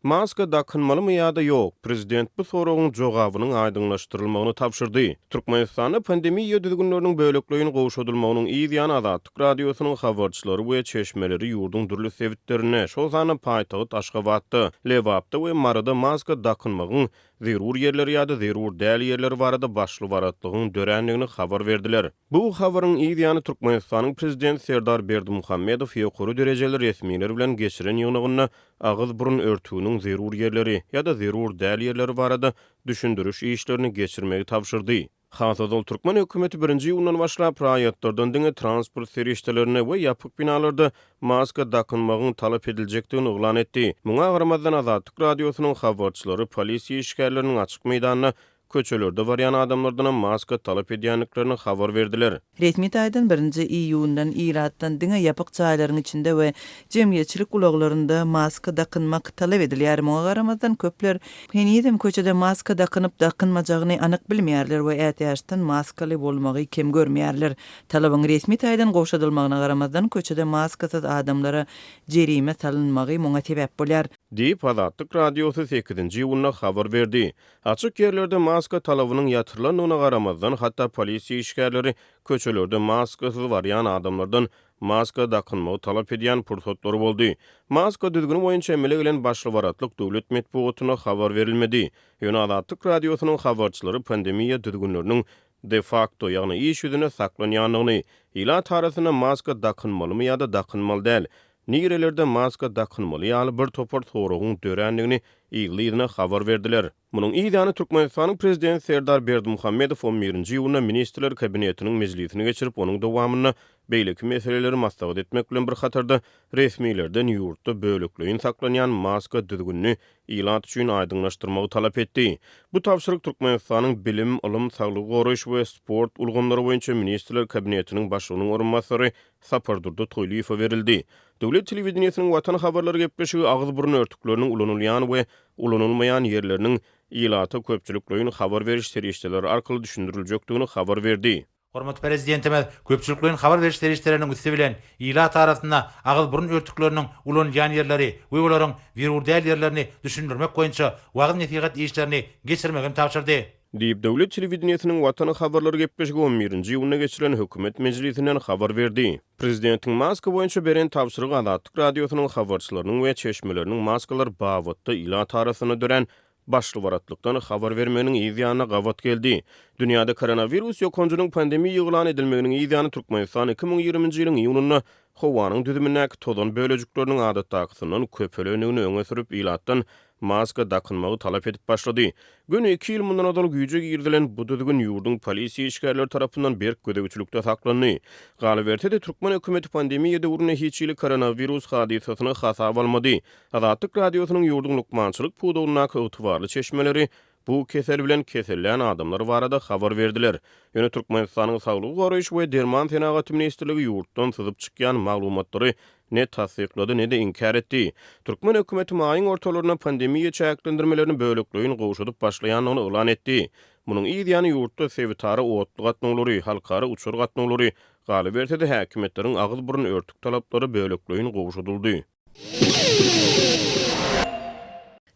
Maska dakynmalymy ýa-da ýok? Prezident bu soragyň jogabynyň aýdyňlaşdyrylmagyny tabşyrdy. Türkmenistanda pandemiýa düzgünleriniň bölekleýin gowşadylmagynyň yz ýany Azatlyk Radiosynyň habarçylary we çeşmeleri ýurduň dürli sebitlerinde, şol sanda paýtagt Aşgabatda, Lebapda we Maryda maska dakynmagyň zerur ýerleri ýa-da zerur däl ýerleri barada başly-baratlygyň dörändigini habar berdiler. Bu habaryň yz ýany Türkmenistanyň Prezidenti Serdar Berdimuhamedow ýokary derejeli resmiler bilen geçiren ýygnagynda agyz-burun örtüginiň zerur ýerleri ýa-da zerur däl ýerleri barada düşündiriş işlerini geçirmegi tabşyrdy. Has ozal türkmen hökümeti birinji iýundan başlap raýatlardan diňe transport serişdelerinde we ýapyk binalarda maska dakynmagyň talap ediljekdigini yglan etdi. Muňa garamazdan Azatlyk Radiosynyň habarçylary polisiýa işgärleriniň açyk meýdanda Köçelerde barýan adamlardanam maska talap edýändiklerini habar berdiler. Resmi taýdan birinji iýundan ilatdan diňe ýapyk jaýlaryň içinde we jemgyýetçilik ulaglarynda maska dakynmak talap edilýär. Muňa garamazdan, köpler henizem köçede maska dakynyp-dakynmajagyny anyk bilmeýärler we ätiýaçdan maskaly bolmagy kem görmeýärler. Talabyň resmi taýdan gowşadylmagyna garamazdan, köçede maskasyz adamlara jerime salynmagy muňa sebäp bolýar. Diýip, Azatlyk Radiosy sekizinji iýunda habar berdi. Açyk ýerlerde maska talabynyň ýatyrylandygyna garamazdan, hatda polisiýa işgärleri köçelerde maskasyz barýan adamlardan maska dakynmagy talap edýän pursatlary boldy. Maska düzgüni boýunça emele gelen başly-baratlyk döwlet metbugatynda habar berilmedi. Ýöne Azatlyk Radiosynyň habarçylary pandemiýa düzgünleriniň de-fakto, ýagny iş ýüzünde saklanýandygyny, ilat arasynda maska dakynmalymy ýa-da dakynmaly däl, Nirelerde maska dakynmaly ýaly bir topar soragyň dörändigini yzly-yzyna habar berdiler. Munuň yz ýany Türkmenistanyň Prezidenti Serdar Berdimuhamedow on birinji iýunda Ministrler Kabinetiniň mejlisini geçirip, onuň dowamynda beýleki meseleleri maslahat etmek bilen bir hatarda resmilerden ýurtda bölekleýin saklanýan maska düzgünini ilat üçin aýdyňlaşdyrmagy talap etdi. Bu tabşyryk Türkmenistanyň Bilim, ylym, saglygy goraýyş we sport ulgamlary boýunça Ministrler Kabinetiniň Başlygynyň orunbasary Sapardurdy Toýlyýewe berildi. Döwlet telewideniýesiniň Watan habarlary gepleşigi agyz-burun örtükleriniň ulanylýan we ulanylmaýan ýerleriniň ilata köpçülikleýin habar beriş serişdeleri arkaly düşündiriljekdigini habar berdi. Hormatly Prezidentimiz köpçülikleýin habar beriş serişdeleriniň üsti bilen ilat arasynda agyz-burun örtükleriniň ulanylýan ýerleri we olaryň zerur däl ýerlerini düşündirmek boýunça wagyz-nesihat işlerini geçirmegi hem tabşyrdy. Diýip, döwlet telewideniýesiniň Watan habarlary gepleşigi on birinji iýunda geçirilen hökümet mejlisinden habar berdi. Prezidentiň maska boýunça beren tabşyrygy Azatlyk Radiosynyň habarçylarynyň we çeşmeleriniň maskalar babatda ilat arasynda dörän başly-baratlykdan habar bermeginiň yz ýanyna gabat geldi. Dünýäde koronawirus ýokanjynyň pandemiýa yglan edilmeginiň yz ýany Türkmenistan 2020-nji ýylyň iýunynda howanyň düzümindäki tozan bölejikleriniň adatdakysyndan köpelendigini öňe sürüp, ilatdan maska dakynmagy talap edip başlady. Göni iki ýyl mundan ozal güýje girizilen bu düzgün ýurduň polisiýa işgärleri tarapyndan berk gözegçilikde saklandy. Galyberse-de, türkmen hökümeti pandemiýa döwründe hiç hili koronawirus hadysasyny hasaba almady. Azatlyk Radiosynyň ýurduň lukmançylyk pudagyndaky ygtybarly çeşmeleri bu kesel bilen kesellän adamlar barada habar berdiler. Ýöne Türkmenistanyň Saglygy goraýyş we derman senagaty ministrligi ýurtdan syzyp çykýan maglumatlary ne tassyklady, ne-de inkär etdi. Türkmen hökümeti maýyň ortalarynda pandemiýa çäklendirmelerini bölekleýin gowşadyp başlaýandygyny yglan etdi. Munuň yz ýany ýurtda sebitara otly gatnawlary, halkara uçar gatnawlary, galyberse-de häkimiýetleriň agyz-burun örtük talaplary bölekleýin gowşadyldy.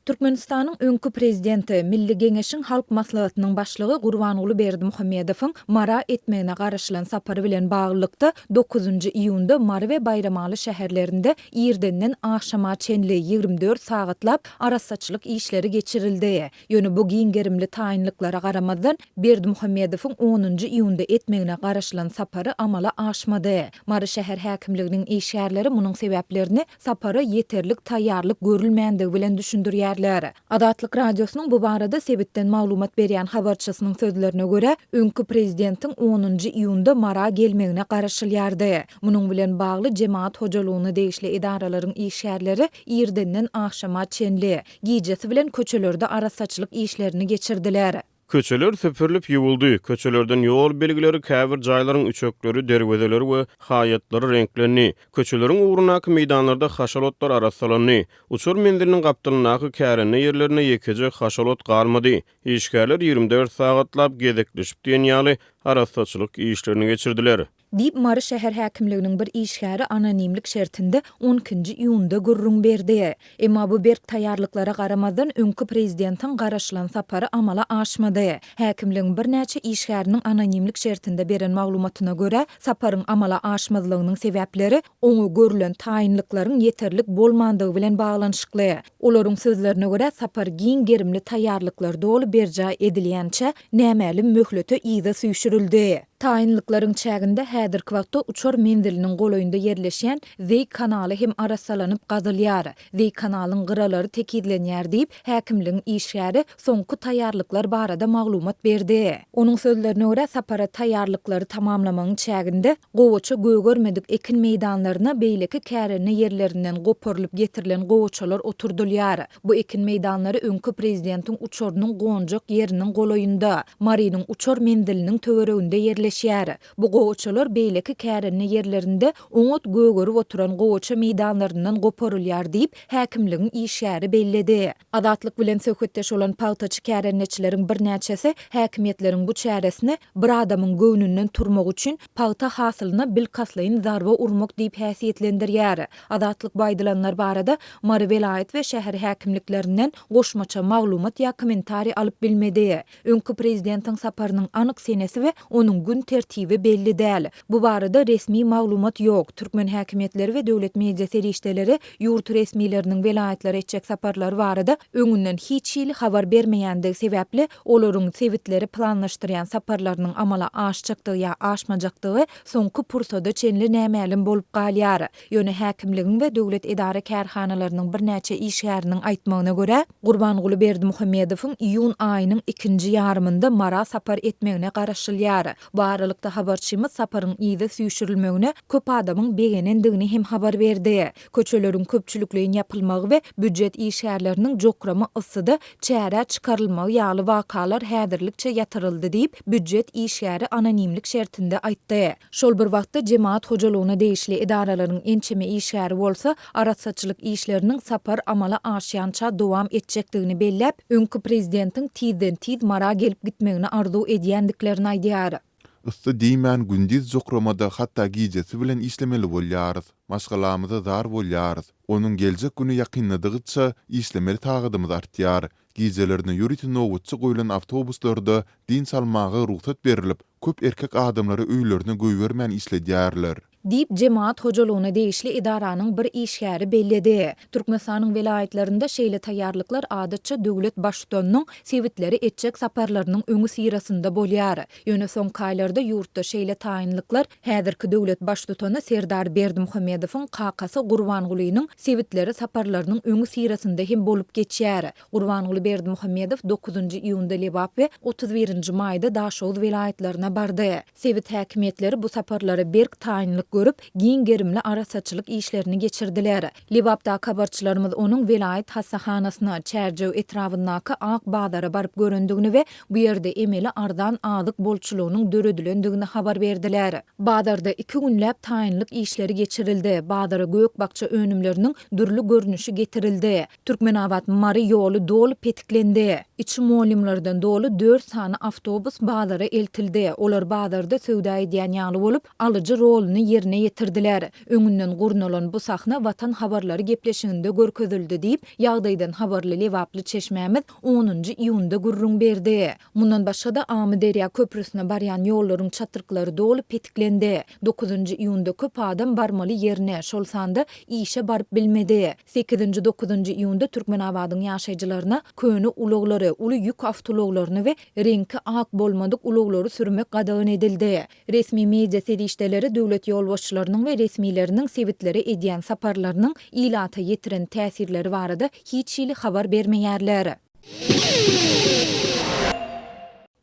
Türkmenistanyň öňki prezidenti, Milli Geňeşiň Halk Maslahatynyň Başlygy Gurbanguly Berdimuhamedowyň Mara etmegine garaşylan sapary bilen baglylykda, dokuzynjy iýunda Mary we Baýramaly şäherlerinde irdenden agşama çenli, 24 sagatlap arassaçylyk işleri geçirildi. Ýöne bu giň gerimli taýynlyklara garamazdan, Berdimuhamedowyň onunjy iýunda etmegine garaşylan sapary amala aşmady. Mary şäher häkimliginiň işgärleri munuň sebäplerini sapara ýeterlik taýýarlyk görülmändigi bilen düşündirýärler. Azatlyk Radiosynyň bu barada sebitden maglumat berýän habarçysynyň sözlerine görä, öňki prezidentiň onunjy iýunda Mara gelmegine garaşylýardy. Munuň bilen bagly jemagat hojalygyna degişli edaralaryň işgärleri irdenden agşama çenli, gijesi bilen köçelerde arassaçylyk işlerini geçirdiler. Köçeler süpürilip ýuwuldy, köçelerden ýol belgileri, käbir jaýlaryň üçekleri, derwezeleri we haýatlary reňklendi. Köçeleriň ugrundaky meýdanlarda haşal otlar arassalandy. Uçar menziliniň gapdalyndaky kärende ýerlerinde ýekeje haşal ot galmady. Işgärler 24 sagatlap gezekleşip diýen ýaly. arassaçylyk işlerini geçirdiler. Diýip, Mary şäher häkimliginiň bir işgäri anonimlik şertinde on ikinji iýunda gürrüň berdi. Emma bu berk taýýarlyklara garamazdan, öňki prezidentiň garaşylan sapary amala aşmady. Häkimligiň birnäçe işgäriniň anonimlik şertinde beren maglumatyna görä, saparyň amala aşmazlygynyň sebäpleri oňa görlen taýynlyklaryň ýeterlik bolmandygy bilen baglanyşykly. Olaryň sözlerine görä, sapar giň gerimli taýýarlyklar doly berjaý edilýänçä, nämälim möhlete yza süýşürildi. Taýynlyklaryň çäginde häzirki wagtda uçar menziliniň golaýynda ýerleşýän Zeý kanaly hem arassalanyp gazylýar. Zeý kanalyň gyralary tekizlenýär diýip, häkimligiň işgäri soňky taýýarlyklar barada maglumat berdi. Onuň sözlerine görä, sapara taýýarlyklary tamamlamagyň çäginde gowaça gögermedik ekin meýdanlaryna beýleki kärende ýerlerinden goparylyp getirilen gowaçalar oturdylýar. Bu ekin meýdanlary öňki prezidentiň uçarynyň gonjak ýeriniň golaýynda, Marynyň uçar menziliniň töwereginde ýerleşýär. Bu gowaçalar beýleki kärende ýerlerinde oňat gögerip oturan gowaça meýdanlaryndan goparylýar diýip, häkimligiň işgäri belledi. Azatlyk bilen söhbetdeş bolan pagtaçy kärendeçileriň birnäçesi häkimiýetleriň bu çäresini bir adamyň göwnünden turmak üçin pagta hasylyna bilkastlaýyn zarba urmak diýip häsiýetlendirýär. Azatlyk bu aýdylanlar barada Mary welaýat we şäher häkimliklerinden goşmaça maglumat ýa kommentariý alyp bilmedi. Öňki prezidentiň saparynyň anyk senesi we onuň gün tertibi belli däl. Bu barada resmi maglumat ýok. Türkmen häkimiýetleri we döwlet media serişdeleri ýurt resmileriniň welaýatlara etjek saparlary barada öňünden hiç hili habar bermeýändigi sebäpli, olaryň sebitlere planlaşdyrýan saparlarynyň amala aşjakdygy ýa aşmajakdygy soňky pursada çenli nämälim bolup galýar. Ýöne häkimligiň we döwlet edara-kärhanalarynyň birnäçe işgäriniň aýtmagyna görä, Gurbanguly Berdimuhamedowyň iýun aýynyň ikinji ýarymynda Mara sapar etmegine garaşylýar. Bu aralykda habarçymyz saparyň yza süýşürilmegine köp adamyň begenendigini hem habar berdi. Köçeleriň köpçülikleýin ýapylmagy we býujet işgärleriniň jokrama yssyda çärä çykarylmagy ýaly wakalar häzirlikçe ýatyryldy diýip, býujet işgäri anonimlik şertinde aýtdy. Şol bir wagtda, jemagat hojalygyna degişli edaralaryň ençeme işgäri bolsa, arassaçylyk işleriniň sapar amala aşýança dowam etjekdigini belläp, öňki prezidentiň tizden-tiz Mara gelip gitmegini arzuw edýändiklerini aýdýar. Yssy diýmän, gündiz jokramada, hatda gijesi bilen işlemeli bolýarys. Maşgalamyza zar bolýarys. Onuň geljek güni ýakynladygyça, işlemeli sagadymyz artýar. Gijelerine ýörite nobatçy goýlan awtobuslarda dynç almaga rugsat berlip, köp erkek adamlary öýlerine goýbermän işledýärler. Diýip, jemagat hojalygyna degişli edaranyň bir işgäri belledi. Türkmenistanyň welaýatlarynda şeýle taýýarlyklar adatça döwlet Baştutanynyň sebitlere etjek saparlarynyň öňüsyrasynda bolýar. Ýöne soňky aýlarda ýurtda şeýle taýynlyklar häzirki döwlet Baştutany Serdar Berdimuhamedowyň kakasy Gurbangulynyň sebitlere saparlarynyň öňüsyrasynda hem bolup geçýär. Gurbanguly Berdimuhamedow dokuzynjy iýunda Lebap we 31 nji maýda Daşoguz welaýatlaryna bardy. Sebit häkimiýetleri bu saparlara berk taýynlyk görüp, giň gerimli arassaçylyk işlerini geçirdiler. Lebapdaky habarçylarymyz onuň welaýat hassahanasyna, Çärjew etrabyndaky Ak bazara baryp görendigini we bu ýerde emeli arzan azyk bolçulygynyň döredilendigini habar berdiler. Bazarda iki günläp taýynlyk işleri geçirildi, bazara gök-bakja önümleriniň dürli görnüşi getirildi. Türkmenabat, Mary ýoly doly petiklendi. Içi mugallymlardan doly dört sany awtobus bazara eltildi. Olar bazarda söwda edýän ýaly bolup, alyjy roluny ýerine ýetirdiler. Öňünden gurnalan bu sahna Watan habarlary gepleşiginde görkezildi diýip, ýagdaýdan habarly lebaply çeşmämiz onunjy iýunda gürrüň berdi. Mundan başga-da, Amyderýa köprüsine barýan ýollaryň çatryklary doly petiklendi. Dokuzynjy iýunda köp adam barmaly ýerine, şol sanda işe baryp bilmedi. Sekizinji, dokuzynjy iýunda Türkmenabadyň ýaşaýjylaryna köne ulaglary, uly ýük awtoulaglaryny we reňki ak bolmadyk ulaglary sürmek gadagan edildi. Resmi media serişdeleri döwlet ýolbaşçylarynyň we resmileriniň sebitlere edýän saparlarynyň ilata ýetiren täsirleri barada hiç hili habar bermeýärler.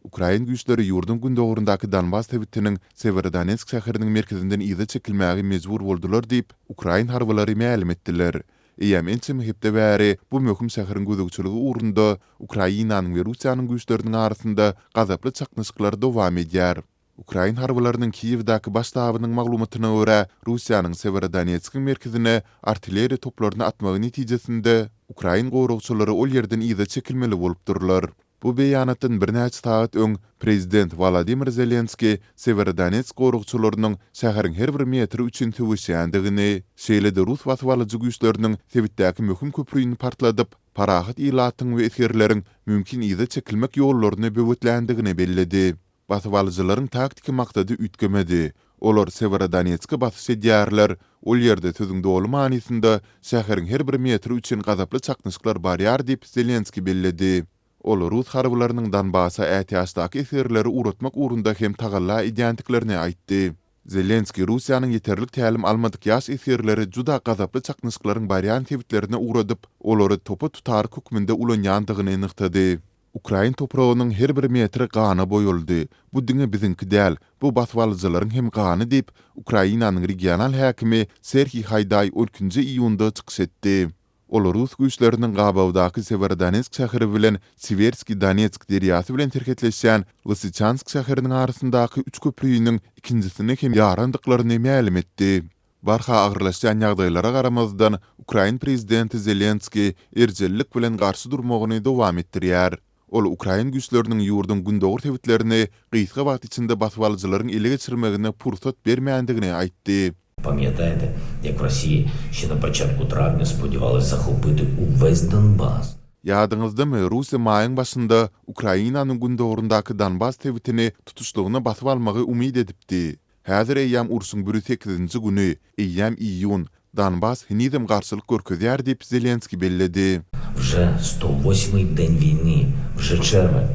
Ukrain güýçleri ýurduň gündogaryndaky Donbas sebitiniň Sewerodonetsk şäheriniň merkezinden yza çekilmäge mejbur boldular diýip, ukrain harbylary mälim etdiler. Eýýäm ençeme hepde bäri bu möhüm şäheriň gözegçiligi ugrunda Ukrainanyň we Russiýanyň güýçleriniň arasynda gazaply çaknyşyklar dowam edýär. Ukrain harbylarynyň Kiýewdäki baş ştabynyň maglumatyna görä, Russiýanyň Sewerodonetskiň merkezine artilleriýa toplaryny atmagy netijesinde, ukrain goragçylary ol ýerden yza çekilmeli bolupdyrlar. Bu beýanatdan birnäçe sagat öň prezident Wolodymyr Zelenskiý Sewerodonetsk goragçylarynyň şäheriň her bir metri üçin söweşýändigini, şeýle-de rus basybalyjy güýçleriniň sebitdäki möhüm köprüni partladyp, parahat ilatyň we esgerleriň mümkin yza çekilmek ýollaryny böwetländigini belledi. Basybalyjylaryň taktiki maksady üýtgemedi. Olar Sewerodonetske basyş edýärler, ol ýerde sözüň doly manysynda şäheriň her bir metri üçin gazaply çaknyşyklar barýar diýip, Zelenskiý belledi. Ol rus harbylarynyň Donbasa ätiýaçdaky esgerleri ugratmak ugrunda hem tagalla edýändiklerini aýtdy. Zelenskiý Russiýanyň ýeterlik tälim almadyk ýaş esgerleri juda gazaply çaknyşyklaryň barýan sebitlerine ugradyp, olary topa tutaryk hökmünde ulanýandygyny nygtady. Ukrain topragynyň her bir metri gana boýaldy. Bu diňe biziňki däl, bu basybalyjylaryň hem gany diýip, Ukrainanyň regional häkimi Serhiý Haýdaý on ikinji iýunda çykyş etdi. Ol rus güýçleriniň gabawdaky Sewerodonetsk şäheri bilen Siwerskiý Donetsk derýasy bilen serhetleşýän Lysyçansk şäheriniň arasyndaky üç köprüniň ikinjisini hem ýarandyklaryny mälim etdi. Barha agyrlaşýan ýagdaýlara garamazdan, ukrain prezidenti Zelenskiý erjellik bilen garşy durmagyny dowam etdirýär. Ol ukrain güýçleriniň ýurduň gündogar sebitlerini gysga wagt içinde basybalyjylaryň ele geçirmegine pursat bermändigini aýtdy. Pamýataýte, ýak w Rossiýi şe na poçatku trawnýa spodýewales zahopiti uwes Donbas. Ýadyňyzdamy, Russiýa maýyň başynda Ukrainanyň gündogaryndaky Donbas sebitini tutuşlygyna basyp almagy umyt edipdi. Häzir eýýäm urşuň biri sekizinji güni, eýýäm iýun, Donbas henizem garşylyk görkezýär diýip, Zelenskiý belledi. Wže sto wosmoý den wýny, wže çerwen.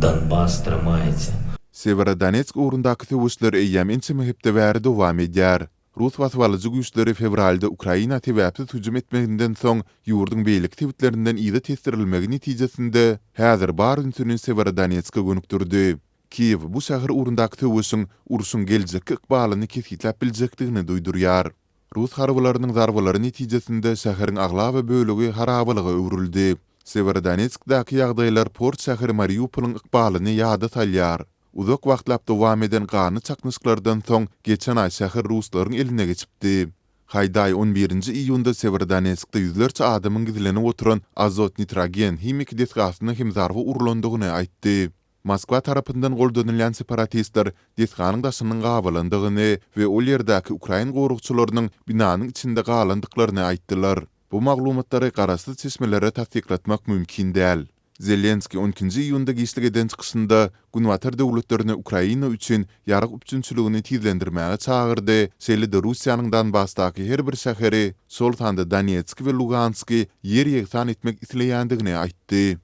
Donbas trymaýetsýa. Sewerodonetsk ugrundaky söweşler eýýäm ençeme hepde bäri dowam edýär. Rus basybalyjy güýçleri fewralda Ukraina sebäpsiz hüjüm etmeginden soň ýurduň beýleki sebitlerinden yza tesdirilmegi netijesinde häzir bar ünsüni Sewerodonetske gönükdirdi. Kiýew bu şäher ugrundaky söweşiň urşuň geljekki ykbalyny kesgitläp biljekdigini duýdurýar. Rus harbylarynyň zarbalary netijesinde şäheriň aglaba bölegi harabalyga öwrüldi. Sewerodonetskdäki ýagdaýlar port şäheri Mariupolyň ykbalyny ýada salýar. Uzak wagtlap dowam eden ganly çaknyşyklardan soň geçen aý şäher ruslaryň eline geçipdi. Haýdaý on birinji iýunda Sewerodonetskde ýüzlerçe adamyň gizlenip oturan azot-nitrogen himiki desgasyna hem zarba urlandygyny aýtdy. Moskwa tarapyndan goldanylýan separatistler desganyň daşynyň gabalandygyny we ol ýerdäki ukrain goragçylarynyň binanyň içinde galandyklaryny aýtdylar. Bu maglumatlary garaşsyz çeşmelere tassyklatmak mümkin däl. Zelenskiý on ikinji iýunda giçlik eden çykyşynda Günbatar döwletlerini Ukraina üçin ýarag üpjünçiligini tizlendirmäge çagyrdy, şeýle-de Russiýanyň Donbasdaky her bir şäheri, şol sanda Donetski we Lugansky ýer-ýegsan etmek isleýändigini aýtdy.